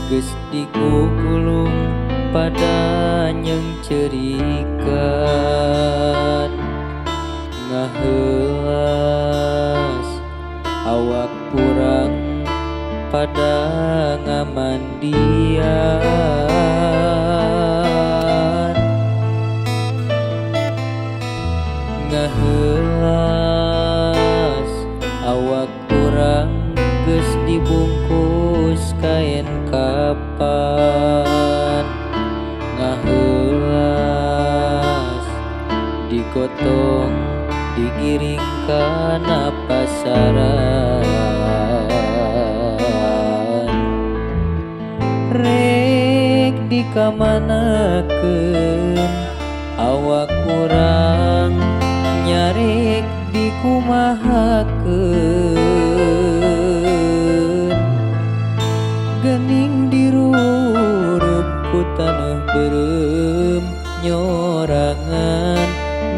Geus digugulung pada nyeungceurikan. Ngaheulas awak urang pada ngamandian. Ngaheulas awak urang geus dibungkus kain kapan. Ngaheulas digotong digiring kana pasaran. Rek dikamanakeun awak urang nyarek dikumahakeun. Geuning dirurup ku taneuh beureum nyorangan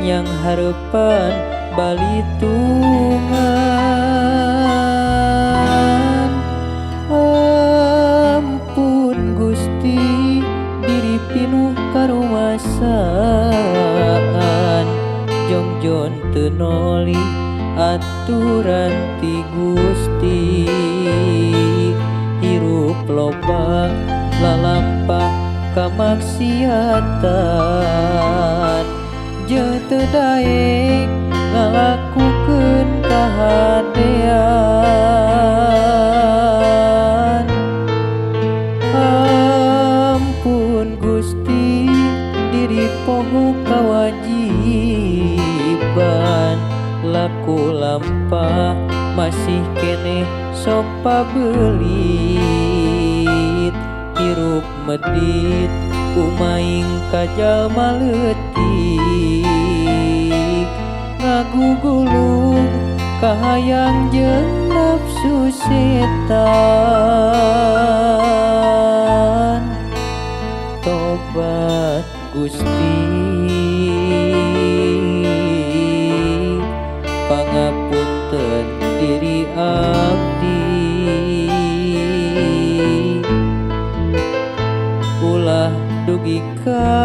yang harepan balitungan. Ampun Gusti diri pinuh karumasaan. Jongjon teu noli aturan ti Gusti. Hirup loba lalampah kamaksiatan. Jeung teu daek ngalakukeun kahadean. Ampun Gusti diri poho kawajiban. Laku lampah masih keneh sok pabelit. Hirup medit umaing ka jalma leutik. Ngagugulung kahayang jeung nafsu setan. Tobat Gusti pangapunten diri abdi. Ulah dugi ka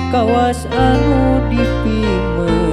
kawas anu dipimelang.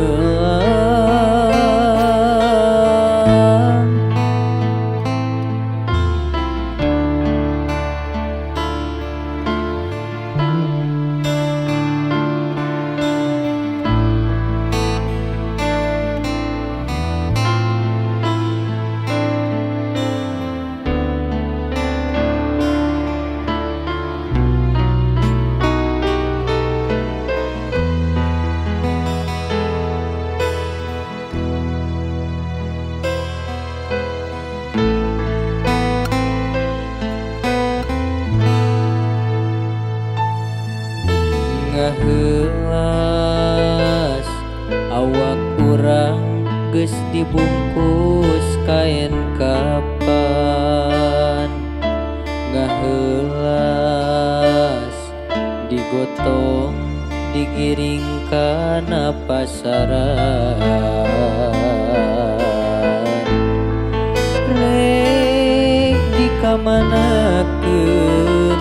Ngaheulas awak urang geus dibungkus kain kapan. Ngaheulas digotong digiring kana pasaran. Rek dikamanakeun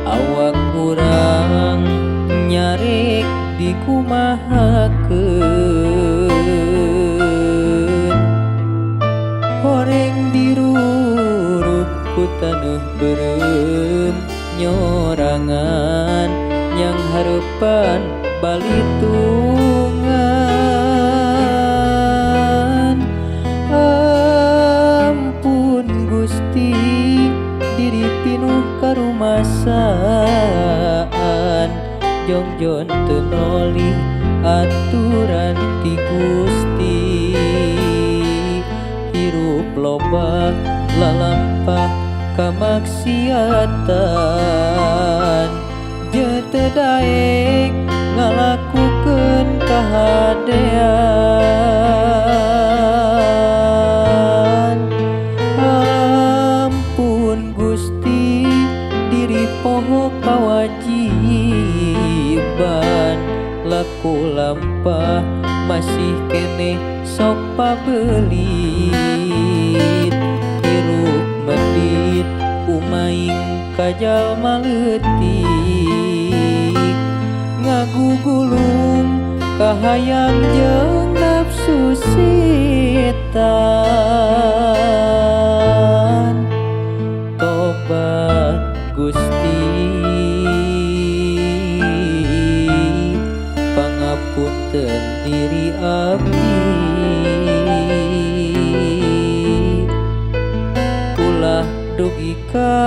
awak urang nyarek dikumahakeun. Horeng dirurup ku taneuh beureum nyorangan yang harepan balitungan. Ampun Gusti diri pinuh karumasaan. Jongjon teu noli aturan ti Gusti. Hirup loba lalampah kamaksiatan. Jeung teu daek ngalakukeun kahadean. Ampun Gusti diri poho kawajiban. Laku lampah masih keneh sok pabelit. ka jalma leutik, ngagugulung kahayang jeung nafsu setan. Tobat Gusti, pangapunten diri abdi, ulah dugi ka